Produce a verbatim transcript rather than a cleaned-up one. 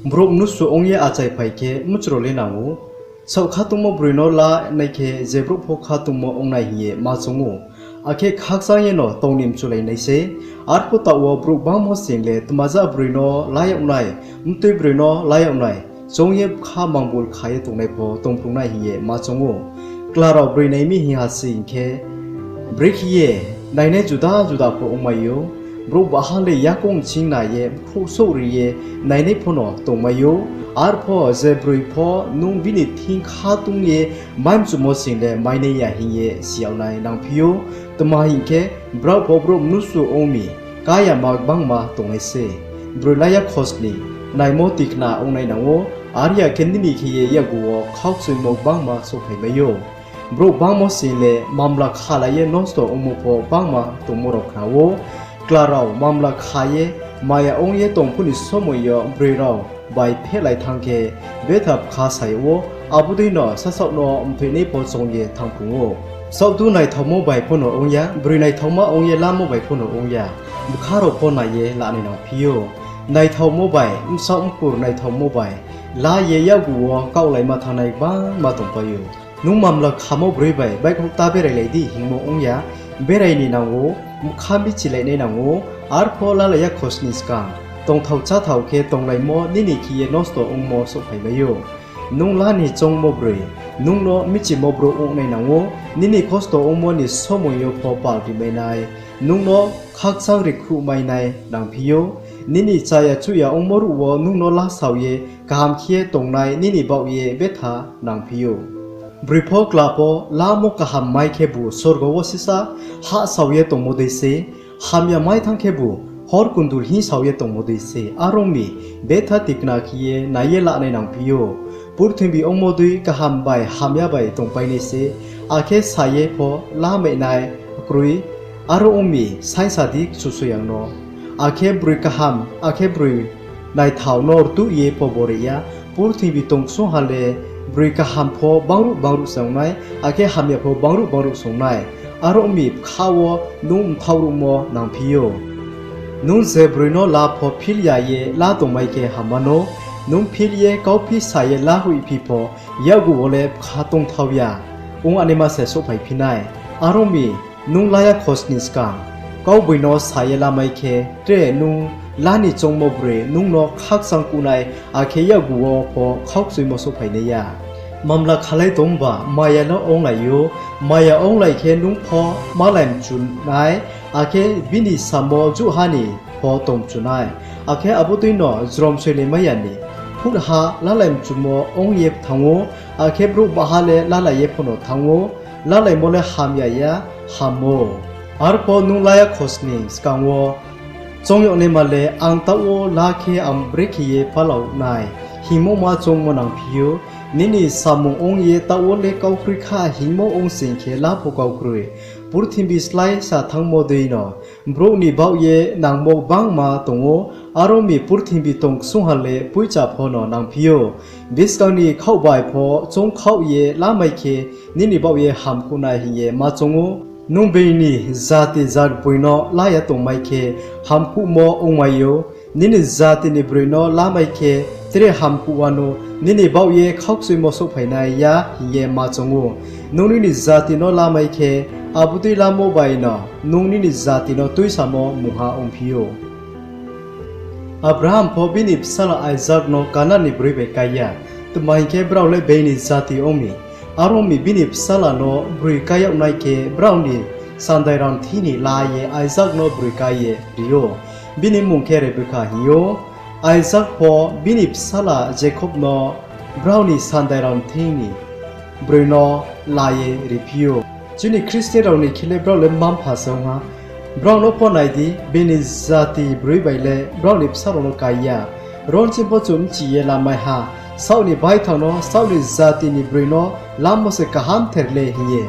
Brouh mnusu ong ye achaiphai khe mchro le nang ou. Saoh khatungmo broi no lanai khe je brouh pho khatungmo ong nai hing ye ma choung ou. Akhe khakchang yeno tong ni mchulai nai sei. Arphuh taoh wo brouh gbangma sing le tma ja broi no la yag nai, mtui broi no la yag nai, choung ye bkha mangbul kha ye tongnai pho tongphrung nai hing ye ma choung ou. Chla rao broi nai mi hing ha sing khe, brekhe ye nainai juda juda pho ongmai ou. Brouh baha le yakoung ching nai ye bkhrouh souhri ye nainai phono tongmai ou. Arpho je broi pho nung bini thing khatung ye mai mchumo sing le mai nai ya hing ye si yag nai nangphi ou. Tma hing khe, brao pho brouh mnusu ong mi, ká yama gbangma tongnai se. Broi la ya khosning, naimo tikna ong nai nang ou, are ya khe nini khe ye yakgu wo khaukchoimo gbangma souhphaimai ou. Brouh gbangma sing le mamla khalai ye nosto ongmo pho gbangma tongmo rao khna ou. Chla rao mamla kha ye maya ong ye tong phuh ni somoi yo broi rao bai phehlai thanng khe betha bkha sa yag ou, abo deino sasaoh no mthoinai pho choung ye thanngphrung ou. Saohdu naithaomo bai phono ong ya, broi naithaoma ong ye lamo bai phono ong ya, bkha rao pho nai ye lanai nangphi ou. Naithaomo bai, bsaoh mkur naithaomo bai la ye yakgu wo kaohlaima thanngnai gbangma tongpai ou. Nung mamla khamo broi bai baihkhouh ta berailai di hingmo ong ya, berai ni nang ou, bkha michilainai nang ou. Arpho lalai ya khosning skang tongthao cháthao khe tonglaimo nini khe ye nosto ongmo souhphaimai ou. Nung la ni choungmo broi, nung no michimo brouh ong nai nang ou, nini kosto ongmo ni somoi yo pho pal rimai nai, nung no khakchang rikhruhmai nai nangphi ou. Nini chaya chuhya ongmo ruh wo nung no lasao ye kaham khe tongnai nini baoh ye betha nangphi ou. Broi pho chla pho lamo kaham mai khebu sorgo wo sisa hahsao ye tongmo dei se, hamya mai thanng khebu hor kundul hingsao ye tongmo dei se. Are ong mi, betha tikna khe ye nai ye lanai nangphi ou. Purthimbi ongmo dei kaham bai hamya bai tongpai nai se, akhe sa ye pho lamai nai kroi. Are ong mi, saingsa di Kchusoyang no, akhe broi kaham, akhe broi naithao no rtuh ye pho bore ya. Purthimbi tong ksungha le broi kaham pho bangruh bangruh se ong nai, akhe hamya pho bangruh bangruh se ong nai. Are ong mi, bkha wo nung mthaoh ruhmo nangphi ou. Nung je broi no la pho phil ya ye la tongmai khe hamma nou, nung phil ye kauphi sa ye la hoihphi pho, yakgu wo le bkha tongthao ya ong anaima se souhphaiphi nai. Are ong mi, nung la ya khosning skang kaugboino sa ye lamai khe, tre nung la ni choungmo broi nung no khakchang kuh nai, akhe yakgu wo pho khaukchoimo souhphai nai ya. Mamla khalai tongba maya no onglai ou, maya onglai khe nung pho malai mchu nai, akhe bini samo jouhha ni pho tong mchu nai, akhe abo deino jrom soilaimai ya ni phutha lalai mchumo ong ye thanng ou, akhe brouh baha le lalai ye phono thanng ou, lalaimo le hamya ya, hammo. Arpho nung la ya khosning skang wo choung yag naima le, ang taoh wo la khe ang brekhe ye palao nai hingmo ma choungmo nangphi ou. Nini samung ong ye taoh wo le kau kroi kha hingmo ong sing khe la pho kau kroi. Purthimbi slái sa thanngmo deino brouh ni baoh ye nangmo gbangma tong ou. Are ong mi, purthimbi tong ksungha le poicha phono nangphi ou. Buskang ni khaoh bai pho choung khaoh ye lamai khe nini baoh ye hamkuh nai hing ye ma choung ou. Nung being ni jati jatboi no la ya tongmai khe hamkuhmo ongmai ou. Nini jati ni broi no lamai khe tre hamkuh wanou nini baoh ye khaukchoimo souhphai nai ya hing ye ma choung ou. Nung nini jati no lamai khe, abo dei lamo bai no nung nini jati no tuisamo mungha ongphi ou. Abraham pho bini bsala Isak no Kanan ni broi bai kái ya, tma hing khe, brao le being ni jati ong mi. Are ong mi, bini bsala no broi kái yag nai khe, brao ni sandai rao ni thing ni la ye Isak no broi kái ye ri ou. Bini mmung khe Rebeka hing ou. Isak pho bini bsala Jakob no brao ni sandai rao ni thing ni broi no la ye riphi ou. Chini Khristian rao ni khe le brao le mma-mpha se ong ha. Brao no pho nai di, bini jati broi bai le brao ni bsa rao no kái ya. Ro nching pho chung bchi ye lamai ha, saoh ni baithang no, saoh ni jati ni broi no lamo se kahamther le hing ye.